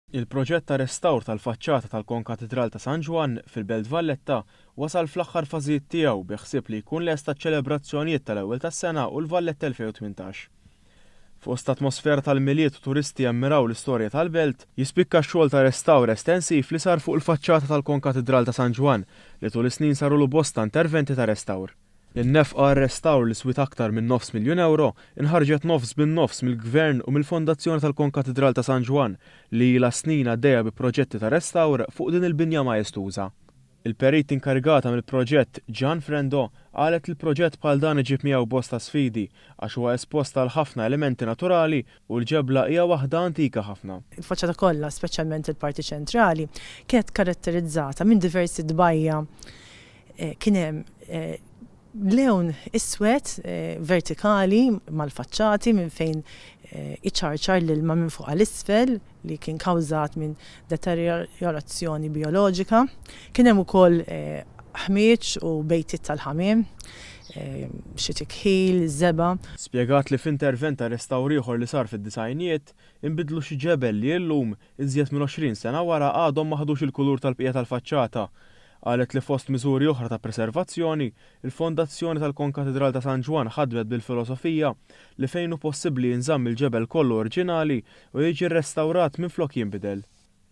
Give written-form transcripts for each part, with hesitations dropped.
Il-proġett ta' restawr tal-faċċata tal-Konkatidral ta' San Ġwann fil-Belt Valletta wasal fl-aħħar fażijiet tiegħu bi ħsieb li jkun lest għaċ-ċelebrazzjonijiet tal-Ewwel tas-Sena u l-Valletta 2018. Fost atmosfera tal-Milied u turisti jammiraw l-istorja tal-belt, jispikka x-xogħol ta' restawr estensiv li sar fuq il-faċċata tal-Konkatidral ta' San Ġwann li tul is-snin sarulu bosta interventi ta' restawr. In-nefqa għar-restawr li swiet aktar minn nofs miljun ewro inħarġet nofs bin-nofs mill-Gvern u mill-Fondazzjoni tal-Konkatidral ta' San Ġwann li ilha snin għaddejja bi proġetti ta' restawr fuq din il-binja maestuża. Il-perit inkarigata mill-proġett, Jeanne Frendo, qalet li proġett bħal dan iġib miegħu bosta sfidi għax huwa espost għal ħafna elementi naturali u l-ġebla hija waħda antika ħafna. Il-faċċata kollha, speċjalment il-parti ċentrali, kienet karatterizzata minn diversi tbajja' Kien hemm lewn iswed vertikali mal-faċċati minn fejn iċarċar l-ilma minn fuq għal isfel li kien kawżat minn deterjorazzjoni bijoloġika. Kien hemm ukoll ħmieġ u bejtiet tal-ħamiem, xi tikħil, żebgħa. Spjegat li f'intervent ta' restawr ieħor li sar fid-disgħinijiet, inbidlu xi ġebel li illum, iżjed minn 20 sena wara għadhom ma ħadux il-kulur tal-bqija tal-faċċata. Qalet li fost miżuri oħra ta' preservazzjoni, il-Fondazzjoni tal-Konkatidral ta' San Ġwann ħadmet bil-filosofija li fejn hu possibbli jinżamm il-ġebel kollu oriġinali u jiġi rrestawrat minflok jinbidel.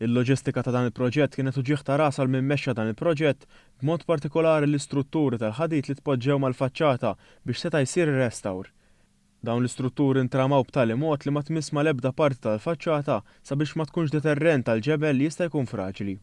Il-loġistika ta' dan il-proġett kienet uġigħ ta' ras għal min mexxa dan il-proġett, b'mod partikolari l-istrutturi tal-ħadid li tpoġġew mal-faċċata biex seta' jsir ir-restawr. Dawn l-istrutturi ntramaw b'tali mod li ma tmiss mal-ebda parti tal-faċċata sabiex ma tkunx deterrent għall-ġebel li jista' jkun fraġli.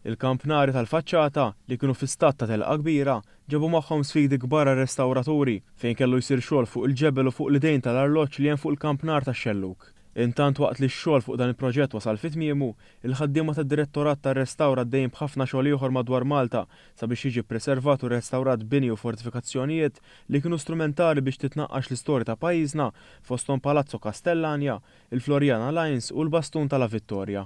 Il-kampnari tal-faċċata, li kienu fi stat ta' telqa kbira, ġabu magħhom sfidi kbar għar-restawraturi, fejn kellu jsir xogħol fuq il-ġebel u fuq l-idejn tal-arloġġ li hemm fuq il-kampnar tax-xellug. Intant waqt li x-xogħol fuq dan il-proġett wasal fi tmiemu, il-ħaddiema tad-Direttorat tar-Restawr għaddejjin b'ħafna xogħol ieħor madwar Malta sabiex jiġi ppreservat u rrestawrat bini u fortifikazzjonijiet li kienu strumentali biex titnaqqax l-istorja ta' pajjiżna fosthom Palazzo Castellania, il-Floriana Lines u l-Bastun ta' La Vittoria.